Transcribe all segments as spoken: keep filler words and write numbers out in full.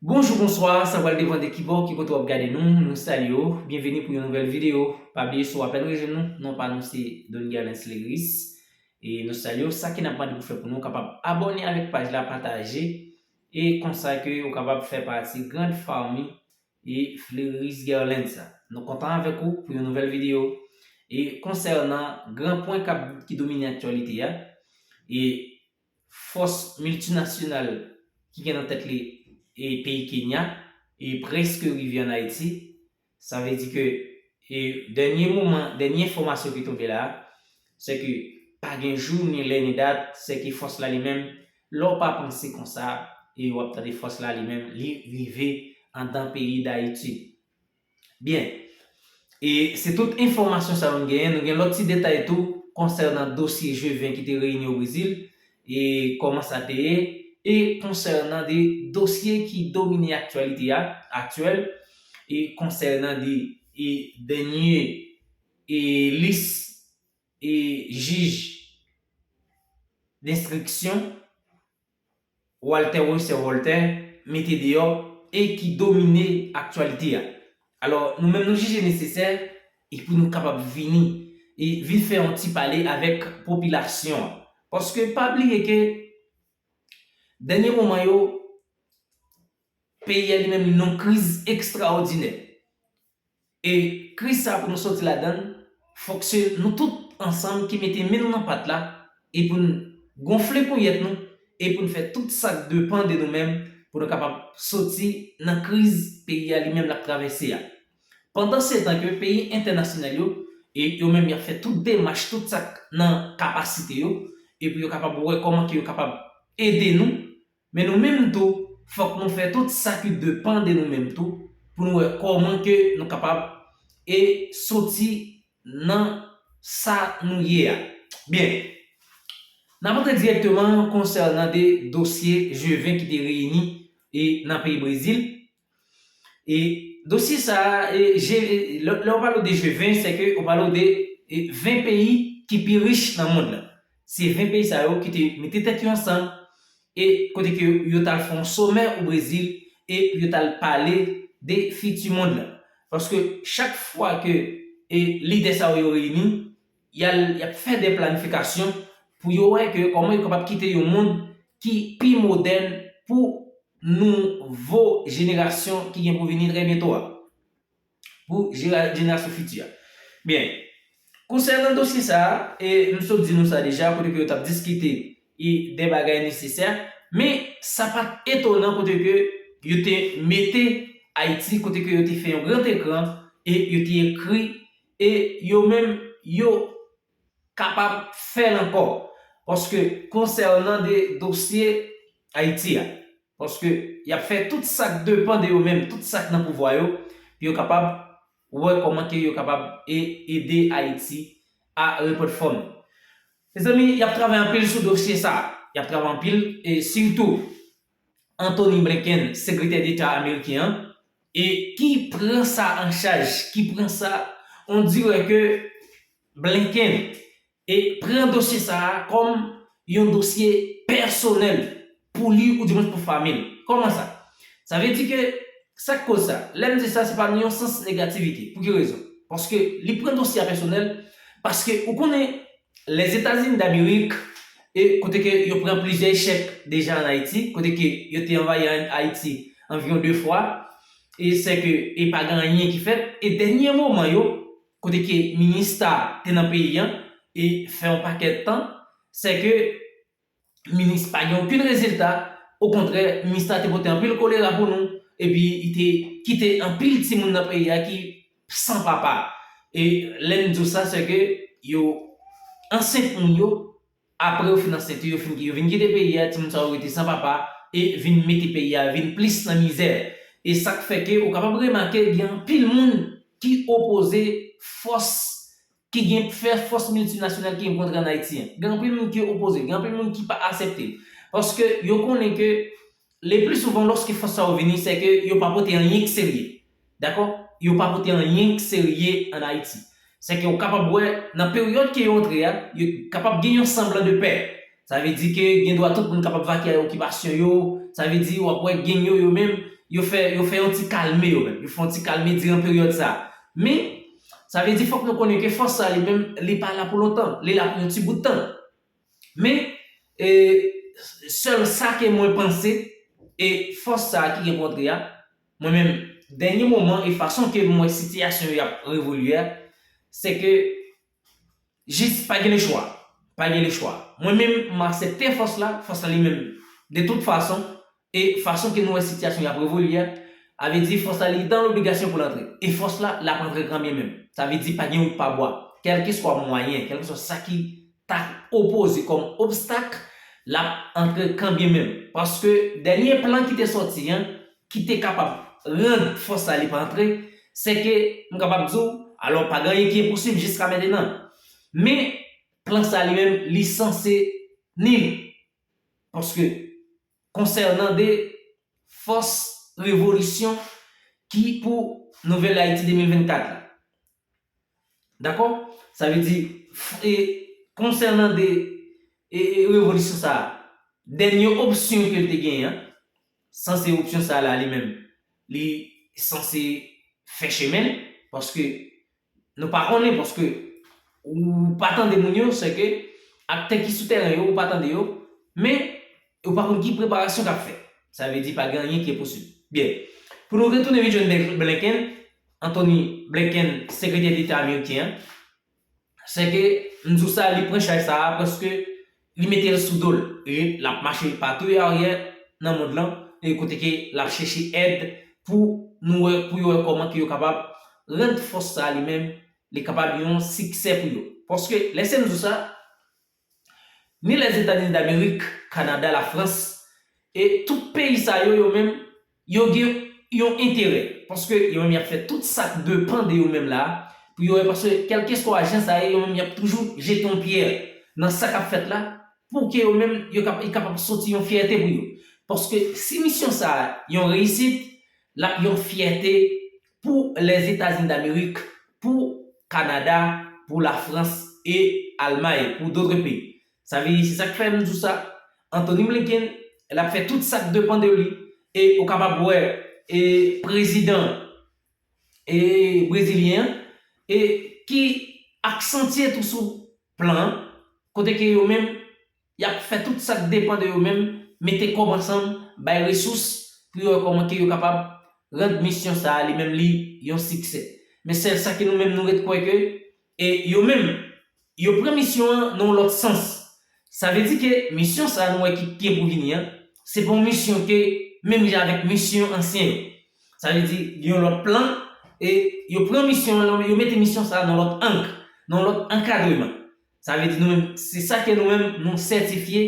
Bonjou, bonswa, sa pral depann de ki bò, ki kote w ap gade nou, nou salye w, byenveni pou yon nouvèl videyo. Pa bliye, si w apèn rejwenn nou, non pa nou se Don Guerlens Leris. E nou salye w, sa ki n ap mande pou fè pou nou, kapab abòne avèk paj la, pataje, e konsa ke w kapab fè pati grand family e Fleuris Guerlens sa. Nou kontan avèk ou pou yon nouvèl videyo. E konsènan gran pwen k ap, ki domine aktyalite a, e fòs miltinasyonal ki gen nan tèt li e peyi Kenya, e prèske rive ann Ayiti, sa vle di ke e dènye moman, dènye enfòmasyon ki tonbe la, se ke pa gen jou, ni lè, ni dat, se ke fòs la li menm, lè w pa panse konsa, e w ap tande fòs la li menm, li rive andan peyi Dayiti. Byen. E se tout enfòmasyon sa yo n genyen. Nou gen lòt ti detay tou konsènan dosye Jevin ki te reyini o Brezil, e kòman sa te ye, e konsènan de dosye ki domine aktyalite a, aktyèl, e konsènan de e dènye e lis e jij denstriksyon Walter Wesser Voltaire mete deyò e ki domine aktyalite a. Alò, nou menm nou jije nesesè e pou nou kapab vini e vin fè yon ti pale avèk popilasyon an. Paske pa bliye ke dènye moman yo, peyi a li menm li nan kriz ekstraòdinè. E kriz sa pou nou soti ladan l, fòk se nou tout ansanm ki mete men nou nan pat la e pou n gonfle ponyèt nou e pou n fè tout sa k depann de nou menm pou nou kapab soti nan kriz peyi a li menm l ap travèse a. Pandansetan ke peyi entènasyonal yo, e yo menm y ap fè tout demach, tout sa k nan kapasite yo, e pou yo kapab wè kòman ke yo kapab ede nou, men nou menm tou, fòk nou fè tout sa ki depann de nou menm tou, pou nou wè kòman ke nou kapab e soti nan sa nou ye a. Byen, n ap antre dirèkteman konsènan de dosye Jevin ki te reyini e nan peyi Brezil. E dosye sa a, e, je, e, lè, lè w pale de Jevin, se ke w pale de e, ven peyi ki pi rich nan mond lan. Se ven peyi sa yo ki te mete tèt yo ansanm e kote ke yo t al fè yon somè o Brezil e yo t al pale de fiti mond lan. Paske chak fwa ke e, lidè sa yo, yo reyini, y al, y ap fè de planifikasyon pou yo wè ke kòman yo kapab kite yon mond ki pi modèn pou nouvo jenerasyon ki gen pou vini trè byento a, pou jera-, jenerasyon fiti a. Byen, konsènan dosye sa a, e m sot di nou sa deja, kote ke yo t ap diskite e de bagay nesesè, men sa pa t etonan kote ke yo te mete Ayiti, kote ke yo te fè yon gran ekran e yo te ekri, e yo menm, yo kapab fè l ankò. Paske konsènan de dosye Ayiti a, paske y ap fè tout sa k depann de yo menm, tout sa k nan pouvwa yo, pou yo kapab wè kòman ke yo kapab e, ede Ayiti a reprann fòm. Mezanmi, y ap travay anpil sou dosye sa a. Y ap travay anpil, e sitou Anthony Blinken, sekretè deta ameriken an, e ki pran sa an chaj, ki pran sa, on dirè ke Blinken e pran dosye sa a kòm yon dosye pèsonèl pou li oudimwens pou fanmi l. Kòman sa? Sa vle di ke, sa k koz sa? Lè m di sa, se pa nan yon sans negativite. Pou ki rezon? Paske li pran dosye a pèsonèl, paske ou konnen Lèzetazini Damerik, e kote ke yo pran plizyè echèk deja ann Ayiti, kote ke yo te anvayi an-, Ayiti anviwon de fwa, e se ke e pa gen anyen ki fèt, e dènye moman yo, kote ke Minista te nan peyi an, e fè yon pakèt tan, se ke Minis pa gen okenn rezilta, okontrè, Minista te pote anpil kolera pou nou, epi li te kite anpil timoun nan peyi a ki san papa. E lè n di w sa, se ke yo ansent moun yo, apre yo fin ansent yo, yo fin, yo vin kite peyi a, timoun sa yo rete san papa, e vin mete peyi a vin plis nan mizè. E sa k fè ke ou kapab remake gen anpil moun ki opoze fòs ki gen fè fòs miltinasyonal ki gen pou antre ann Ayiti an. Gen anpil moun ki opoze, gen anpil moun ki pa aksepte. Paske yo konnen ke le pli souvan lòske fòs sa yo vini, se ke yo pa pote anyen k serye. Dakò? Yo pa pote anyen k serye ann Ayiti. Se ke ou kapab wè nan peryòd ke yo antre a, yo kapab gen yon sanblan de pè. Sa vle di ke gen dwa tout moun kapab vake a okipasyon yo. Sa vle di w ap wè gang yo, yo menm, yo fè, yo fè yon ti kalme yo menm. Yo fè yon ti kalme diran peryòd sa. Men, sa vle di fòk nou konnen ke fòs sa li menm, li pa la pou lontan. Li la pou yon ti bout tan. Men, e, sèl sa ke mwen panse, e fòs sa ki gen pou antre a, mwen menm, dènye moman, e fason ke m wè sitiyasyon yo ap evolye a, se ke jis pa gen lechwa. Pa gen lechwa. Mwen menm, m aksepte fòs la, fòs la li menm, de tout fason, e fason ke nou wè sitiyasyon y ap evolye a, a vle di fòs la li dan lobligasyon pou l antre. E fòs la, l ap antre kanmenm. Sa vle di pa gen wout pa bwa. Kèlkeswa mwayen, kèlkeswa sa ki ta opoze kòm obstak, l ap antre kanmenm. Paske dènye plan ki te sòti an, ki te kapab rann fòs sa li pa antre, se ke m kapab di w, alò pa gen anyen ki enposib jiska mentenan. Men, plan sa li menm, li sanse nil. Paske konsènan de fòs revolisyon ki pou Nouvèl Ayiti de mil vennkat la. Dakò? Sa vle di, f- e, konsènan de e, e, revolisyon sa a, dènye opsyon ke l te genyen an, sanse opsyon sa a la li menm, li sanse fè chemen l, paske nou pa konnen, paske ou pa tande moun yo, se ke aktè ki sou tèren yo, ou pa tande yo, men ou pa konn ki preparasyon k ap fèt. Sa vle di pa gen anyen ki enposib. Byen. Pou nou retounen vin jwenn Blinken, Antony Blinken, sekretè deta ameriken an, se ke m di w sa, li pran chay sa a, paske li mete l sou do l. E l ap mache patou e aryè nan mond lan, e kote ke l ap chèche èd pou nou wè, pou yo wè kòman ke yo kapab rann fòs sa a li menm, li kapab yon siksè pou yo. Paske, lè se m di w sa, ni Lèzetazini Damerik, Kanada, Lafrans, e tout peyi sa yo, yo menm, yo gen yon enterè. Paske yo menm y ap fè tout sa k depann de yo menm la, pou yo wè, paske kèlkeswa jan sa ye, yo menm y ap toujou jete yon pyè nan sa k ap fèt la, pou ke yo menm, yo kap- y kapab soti yon fyète pou yo. Paske si misyon sa a yon reyisit, l ap yon fyète pou Lèzetazini Damerik, pou Kanada, pou Lafrans e Almay, pou dotre peyi. Sa vle di, se sa k fè m di w sa, Antony Blinken, l ap fè tout sa k depann de li. E ou kapab wè, e prezidan, e brezilyen an, e ki aksantye tou sou plan an, kote ke yo menm, y ap fè tout sa k depann de yo menm, mete kòb ansanm, bay resous, pou yo wè kòman ke yo kapab rann misyon sa a li menm li yon siksè. Men sèl sa ke nou menm nou ret kwè ke, e yo menm, yo pran misyon an nan yon lòt sans. Sa vle di ke misyon sa a nou wè ki gen pou vini an, se pa yon misyon ke menm jan avèk misyon ansyen yo. Sa vle di, gen yon lòt plan, e yo pran misyon an, yo mete misyon sa a nan lòt ang, nan lòt ankadreman. Sa vle di nou menm, se sa ke nou menm nou sètifye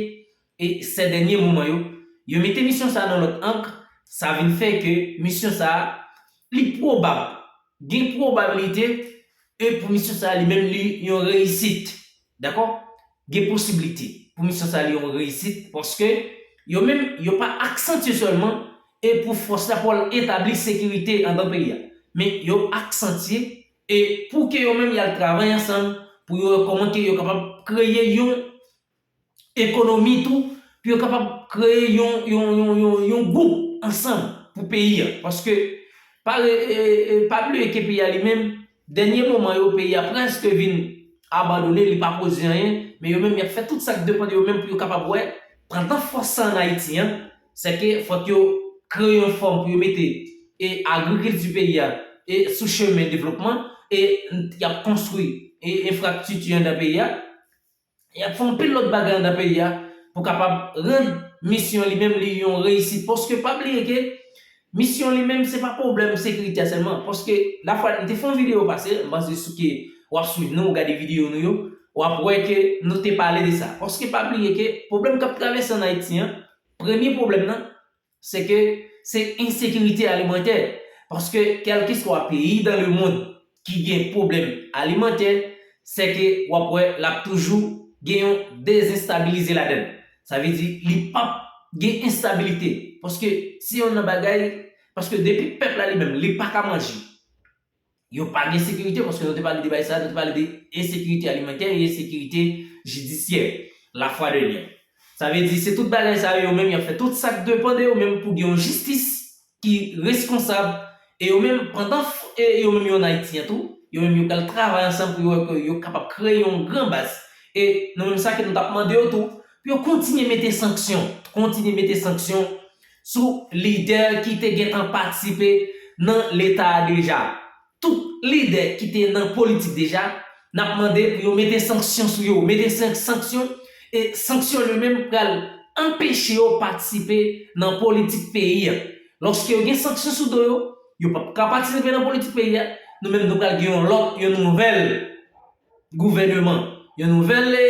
e sè dènye moman yo, yo mete misyon sa a nan lòt ang, sa vin fè ke misyon sa a, li pwobab, gen pwobabilite, e pou misyon sa a li menm li yon reyisit. Dakò? Gen posiblite pou misyon sa a li yon reyisit, paske yo menm, yo pa aksantye sèlman e pou fòs la pou al etabli sekirite anndan peyi a. Men yo aksantye e pou ke yo menm y al travay ansanm, pou yo wè kòman ke yo kapab kreye yon ekonomi tou, pou yo kapab kreye yon, yon, yon, yon, yon gwoup ansanm pou peyi a. Paske, pa, e, e, e, pa bliye ke peyi a li menm, dènye moman yo, peyi a prèske vin abandone, li pa pwodui anyen, men yo menm, y ap fè tout sa k depann de yo menm pou yo kapab wè, pandan fòs sa ann Ayiti an, se ke fòk yo kreye yon fòm pou yo mete, e, agrikilti peyi a, e, sou chemen devlopman, e, y ap konstwi, e, enfrastrikti anndan peyi a, y ap fè anpil lòt bagay anndan peyi a, pou kapab rann misyon li menm li yon reyisit. Paske pa bliye ke misyon li menm se pa pwoblèm sekirite a sèlman. Paske lafwa, m te fè yon videyo pase, m panse si ke w ap swiv nou, w gade videyo nou yo, w ap wè ke nou te pale de sa. Paske pa bliye ke pwoblèm k ap travèse ann Ayiti an, premye pwoblèm nan, se ke se ensekirite alimantè. Paske kèlkeswa peyi dans le monde ki gen pwoblèm alimantè, se ke w ap wè l ap toujou gen yon dezenstabilize ladan l. Sa vle di, li p ap gen enstabilite. Paske se youn nan bagay, paske depi pèp la li menm, li pa ka manje, yo pa gen sekirite, paske nou te pale de bagay sa, nou te pale de ensekirite alimantè e ensekirite jidisyè, lafwa dènyè. Sa vle di, se tout bagay sa yo, yo menm y ap fè tout sa k depann de yo menm pou gen yon jistis ki reskonsab. E yo menm, pandan f- e yo menm yo ann Ayiti an tou, yo menm yo pral travay ansanm pou yo wè ke yo kapab kreye yon gran baz. E nou menm sa ke nou t ap mande yo tou, pou yo kontinye mete sanksyon, kontinye mete sanksyon sou lidè ki te gentan patisipe nan Leta a deja. Tout lidè ki te nan politik deja, n ap mande pou yo mete sanksyon sou yo, mete sank- sanksyon, e sanksyon li menm pral anpeche yo patisipe nan politik peyi a. Lòske yo gen sanksyon sou do yo, yo p ap ka patisipe nan politik peyi a. Nou menm nou pral gen yon lòt, yon nouvèl gouvèneman, yon nouvèl e,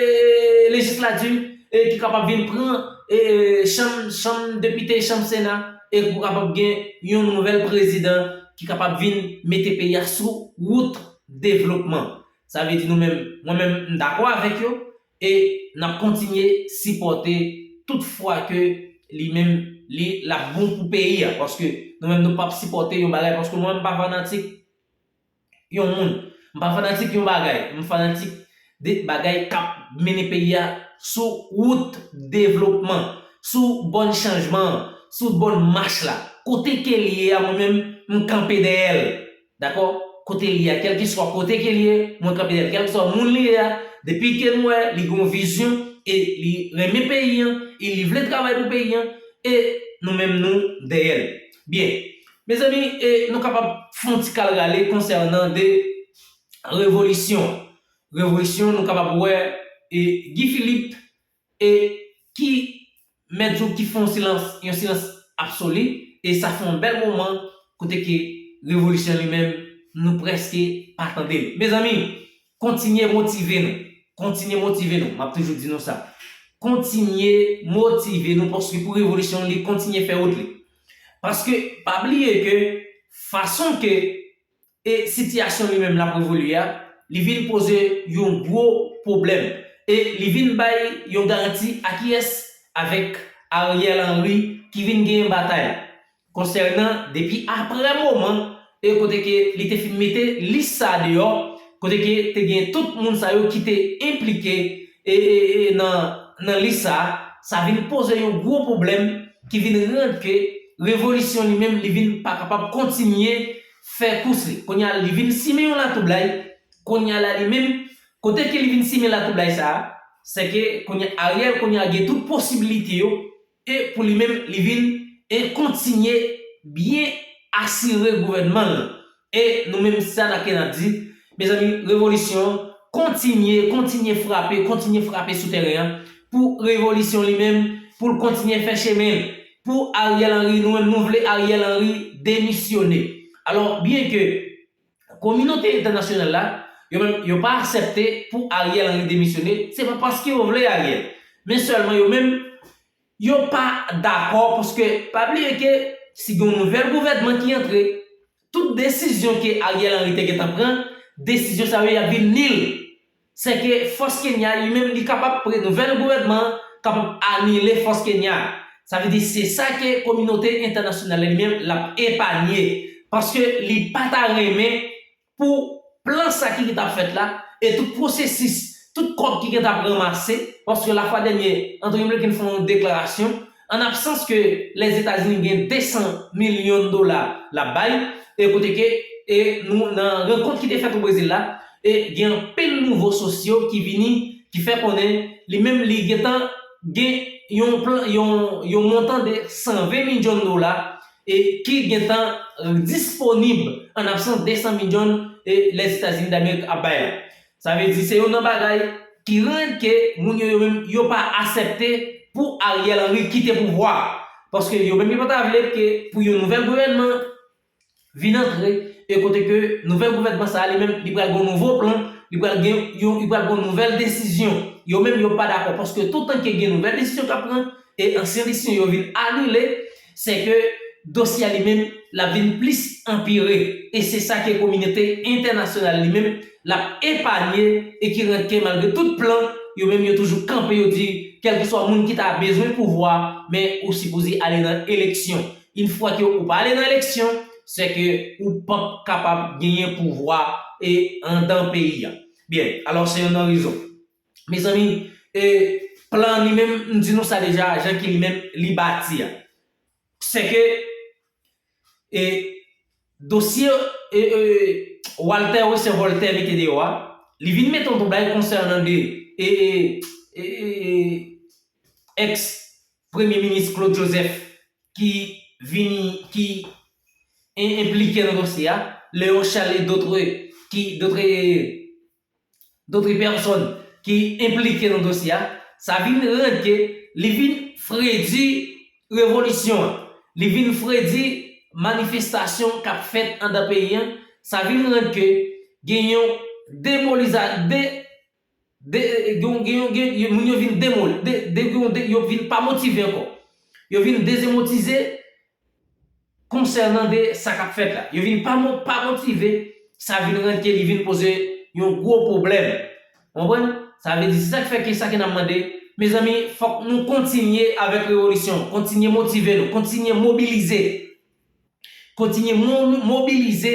lejislati e ki kapab vin pran e, chanm, chanm depite, chanm sena, e pou kapab gen yon nouvèl prezidan ki kapab vin mete peyi a sou wout devlopman. Sa vle di nou menm, mwen menm, m dakò avèk yo e n ap kontinye sipòte tout fwa ke li menm li l ap bon pou peyi a. Paske nou menm nou p ap sipòte yon bagay, paske mwen m pa fanatik yon moun. M pa fanatik yon bagay. M fanatik de bagay k ap mennen peyi a sou wout devlopman, sou bòn chanjman an, sou bòn mach la. Kote ke li ye a, mwen menm, m kanpe dèyè l. Dakò? Kote li ye a, kèlkeswa kote ke li ye, mwen kanpe dèyè l. Kèlkeswa moun li ye a, depi ke m wè li gen yon vizyon e li renmen peyi an, e li vle travay pou peyi an, e nou menm nou dèyè l. Byen. Mezanmi, e nou kapab fè yon ti kal rale konsènan de revolisyon. Revolisyon, nou kapab wè e Guy Philippe e ki mèt di w ki fè yon silans, yon silans absoli, e sa fè yon bèl moman kote ke revolisyon li menm, nou prèske pa tande l. Mezanmi, kontinye motive nou. Kontinye motive nou. M ap toujou di nou sa. Kontinye motive nou paske pou revolisyon li kontinye fè wout li. Paske pa bliye ke fason ke e sitiyasyon li menm l ap evolye a, li vin poze yon gwo pwoblèm. E li vin bay yon garanti a kiyès? Avèk Ariel Henry ki vin genyen batay konsènan depi apre moman e kote ke li te fin mete lis sa a deyò, kote ke te gen tout moun sa yo ki te enplike e, e, e nan, nan lis sa a, sa vin poze yon gwo pwoblèm ki vin rann ke revolisyon li menm li vin pa kapab kontinye fè kous li. Kounye a li vin simen yon latoublay, kounye a la li menm, kote ke li vin simen latoublay sa a, se ke kounye a Ariel kounye a gen tout posibilite yo e pou li menm li vin e kontinye byen asire gouvènman l. E nou menm sa n ap, ke n ap di, mezanmi, revolisyon kontinye, kontinye frape, kontinye frape sou teren an pou revolisyon li menm, pou l kontinye fè chemen l. Pou Ariel Henry, nou menm nou vle Ariel Henry demisyone. Alò, byen ke kominote entènasyonal la, yo menm, yo pa aksepte pou Ariel Henry demisyone, se pa paske yo vle Ariel. Men sèlman yo menm, yo pa dakò, paske pa bliye ke si gen yon nouvèl gouvènman ki antre, tout desizyon ke Ariel Henry te gentan pran, desizyon sa yo y ap vin nil. Se ke fòs Kenya li menm li kapab pre nouvèl gouvènman an kapab anile fòs Kenya. Sa vle di se sa ke kominote entènasyonal la li menm l ap epanye. Paske li pa ta renmen pou plan sa ki t ap fèt la e tout pwosesis, tout kòb ki gentan ap ranmase, paske lafwa dènye Anthony Blinken fè yon deklarasyon, an absans ke Lèzetazini gen de san milyon dola l ap bay, e kote ke e nou nan rankont ki te fèt o Brezil la, e gen anpil nouvo sosyo ki vini, ki fè konnen li menm li gentan gen yon plan, yon, yon montan de san ven milyon dola e ki gentan disponib an absans de san milyon e Lèzetazini Damerik ap bay la. Sa vle di se youn nan bagay ki rann ke moun yo, yo menm yo pa aksepte pou Ariel Henry kite pouvwa a. Paske yo menm yo pa ta vle ke pou yon nouvèl gouvènman vin antre e kote ke nouvèl gouvènman sa a li menm li pral gen yon nouvo plan, li pral gen yon, li pral gen yon nouvèl desizyon. Yo menm yo pa dakò paske toutan ke gen nouvèl desizyon k ap pran e ansyen desizyon yo vin anile, se ke dosye a li menm l ap vin plis anpire. E se sa ke kominote entènasyonal li menm l ap epanye e ki rann ke malgre tout plan, yo menm yo toujou kanpe, yo di kèlkeswa moun ki ta bezwen pouvwa, men ou sipoze ale nan eleksyon. Yon fwa ke ou pa ale nan eleksyon, se ke ou p ap kapab genyen pouvwa e anndan peyi a. Byen, alò se youn nan rezon. Mezanmi, e plan li menm, m di nou sa deja, jan ki li menm li bati a. Se ke e, dosye e, e, Walter Wesser Voltaire mete deyò a, li vin mete yon tonblay konsènan de e, e, e, e, eks premye minis Claude Joseph ki vini, ki en- enplike nan dosye a, Léon Charles e dòt ki dòt dòt pèsòn ki enplike nan dosye a, sa vin rann ke li vin fredi revolisyon an. Li vin fredi manifestasyon k ap fèt anndan peyi an. Sa vin rann ke gen yon demoliza de, de, gen, gen, gen, gen, moun yo vin demoli, de, de, gen, de, yo vin pa motive ankò. Yo vin dezemotize konsènan de sa k ap fèt la. Yo vin pa, mo- pa motive, sa vin rann ke li vin poze yon gwo pwoblèm. Ou konprann? Sa vle di, se sa k fè ke sa ke n ap mande, mezanmi, fòk nou kontinye avèk revolisyon, kontinye motive nou, kontinye mobilize. Kontinye mo- mobilize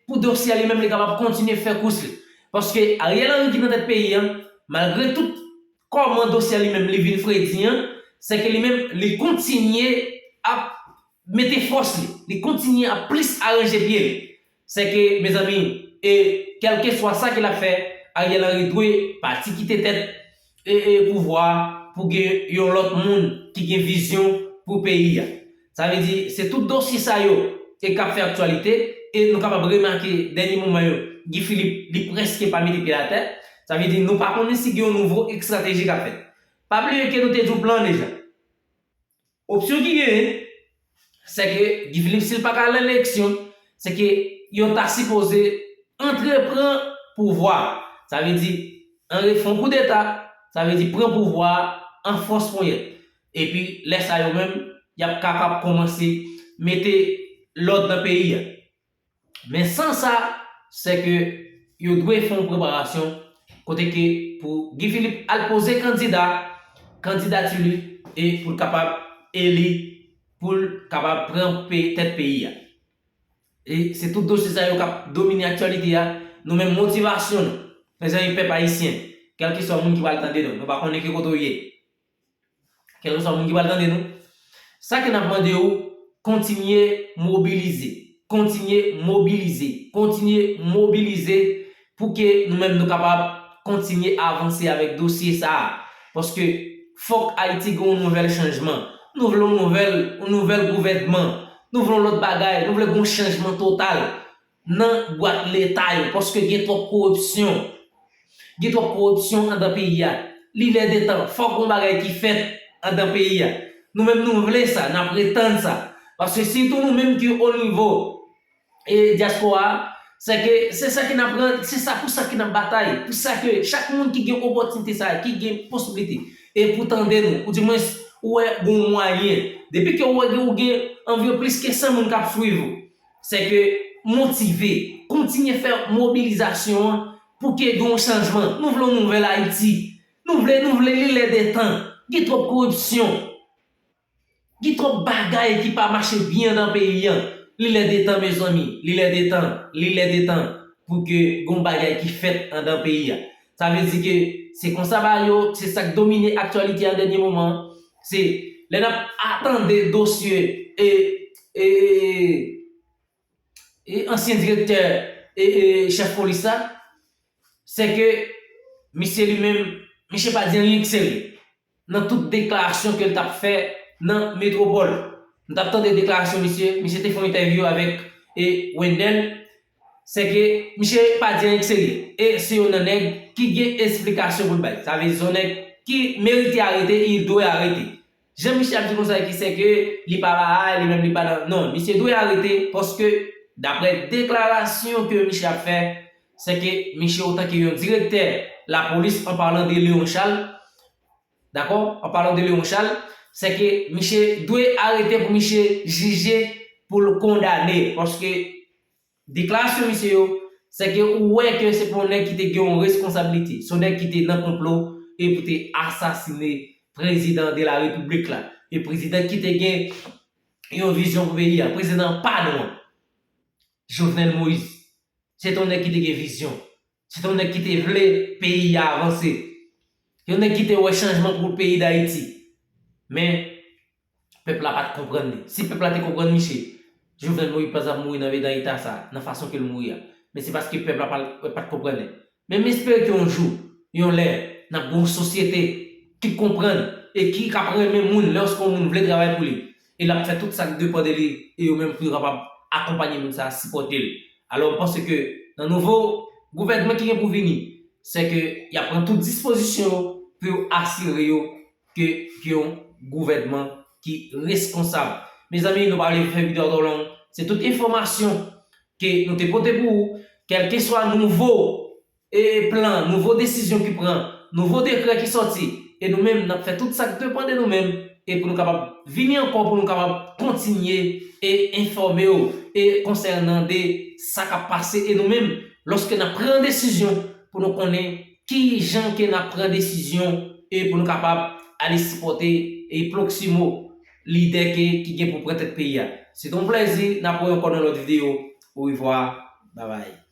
pou dosye a li menm li kapab kontinye fè kous li. Paske Ariel Henry ki nan tèt peyi an, malgre tout kòman dosye a li menm li vin fredi an, se ke li menm li kontinye ap mete fòs li, li kontinye ap plis aranje pye l. Se ke, mezanmi, e kèlkeswa sa ke l ap fè, Ariel Henry dwe pati kite tèt e, e pouvwa a pou gen yon lòt moun ki gen vizyon pou peyi a. Sa vle di, se tout dosye sa yo e k ap fè aktyalite, e nou kapab remake dènye moman yo, Guy Philippe, li prèske pa mete pye l atè. Sa vle di, nou pa konnen si gen yon nouvo estrateji k ap fèt. Pa bliye ke nou te di w plan deja. Opsyon ki genyen, se ke Guy Philippe, si l pa ka al nan eleksyon, se ke yo ta sipoze antreprann pouvwa a. Sa vle di, antre fè yon koudeta, sa vle di pran pouvwa a an fòs ponyèt. Epi, lè sa yo menm, y ap kapab kòmanse mete lòd nan peyi a. Men san sa, se ke yo dwe fè yon preparasyon kote ke pou Guy Philippe al poze kandida, kandidati li, e pou l kapab eli, pou l kapab pran pe- tèt peyi a. E se tout dosye sa yo k ap domine aktyalite a. Nou menm motivasyon nou, mezanmi pèp ayisyen, kèlkeswa moun ki pral tande nou, nou pa konnen ki kote w ye. Kèlkeswa moun ki pral tande nou, sa ke n ap mande w, kontinye mobilize, kontinye mobilize, kontinye mobilize pou ke nou menm nou kapab kontinye avanse avèk dosye sa a. Paske fòk Ayiti gen yon nouvèl chanjman. Nou vle yon nouvèl, yon nouvèl gouvènman. Nou vle yon lòt bagay. Nou vle gen yon chanjman total nan bwat leta yo, paske gen twòp koripsyon. Gen twòp koripsyon anndan peyi a. Li lè de tan, fòk gon bagay ki fèt anndan peyi a. Nou menm nou vle sa, n ap retann sa. Paske sitou nou menm ki o nivo e dyaspora a, se ke se sa ki n ap ran- se sa pou sa ki n ap batay, pou sa ke chak moun ki gen opòtinite sa, ki gen posiblite, e pou tande nou, ou dimwens ou wè gon mwayen. Depi ke ou wè gen, ou gen anviwon plis ke san moun k ap swiv ou, se ke motive, kontinye fè mobilizasyon an pou ke gen yon chanjman. Nou vle yon nouvèl Ayiti. Nou vle, nou vle li lè de tan. Gen twòp koripsyon. Gen twòp bagay ki pa mache byen nan peyi an. Li lè de tan, mezanmi. Li lè de tan. Li lè de tan pou ke gen yon bagay ki fèt anndan peyi a. Sa vle di ke se konsa bagay yo, se sa k domine aktyalite a dènye moman an. Se lè n ap atande dosye e, e, e, e ansyen direktè e, e chèf polis la, se ke misye li menm, misye pa di anyen k serye nan tout deklarasyon ke l t ap fè nan metwopòl. M t ap tande deklarasyon misye, misye te fè yon entèvyou avèk e Wendell, se ke misye pa di anyen k serye. E se yon nan nèg ki gen esplikasyon pou l bay. Sa vle di se yon nèg ki merite arete, il doit arrêter. Jan misye ap di konsa ki se ke li pa la, li menm li pa nan. Non, misye dwe arete paske daprè deklarasyon ke misye ap fè, se ke misye otan ke yon direktè lapolis, an palan de Léon Charles, dakò, an palan de Léon Charles, se ke misye dwe arete pou misye jije, pou l kondane, paske deklarasyon misye yo, se ke ou wè ke se pa yon nèg ki te gen yon responsablite, se yon nèg ki te nan konplo e pou te asasine prezidan de la repiblik la, e prezidan ki te gen yon vizyon pou peyi a, prezidan pa nou an, Jovenel Moïse. Se te yon nèg ki te gen vizyon, se te yon nèg ki te vle peyi a avanse. Yon nèg ki te wè chanjman pou peyi Dayiti. Men, pèp la pa t konprann li. Si pèp la te konprann misye, Jovenel Moïse pa t ap mouri nan, nan eta sa, nan fason ke l mouri a. Men se paske pèp la pa, pa t konprann li. Men m espere ke yon jou, yon lè, n ap gen yon sosyete ki konprann e ki, k ap renmen moun lèske yon moun vle travay pou li. E l ap fè tout sa k depann de li e yo menm pou yo kapab akonpanye moun sa a, sipòte l. Alò, m panse ke nan nouvo gouvènman ki gen pou vini, se ke y ap pran tout dispozisyon yo pou yo asire yo ke, ke yon gouvènman ki reskonsab. Mezanmi, nou pa vle fè videyo a twò long. Se tout enfòmasyon ke nou te pote pou ou, kèlkeswa nouvo e plan, nouvo desizyon ki pran, nouvo dekrè ki sòti, e nou menm, n ap fè tout sa k depann de nou menm, e pou nou kapab vini ankò, pou nou kapab kontinye e enfòme w e konsènan de sa k ap pase, e nou menm, lòske n ap pran desizyon, pou nou konnen ki jan ke n ap pran desizyon, e pou nou kapab ale sipòte e Proximo, lidè ke, ki gen pou pran tèt peyi a. Se te yon plèzi, n ap wè ankò nan lòt videyo. Orevwa, babay.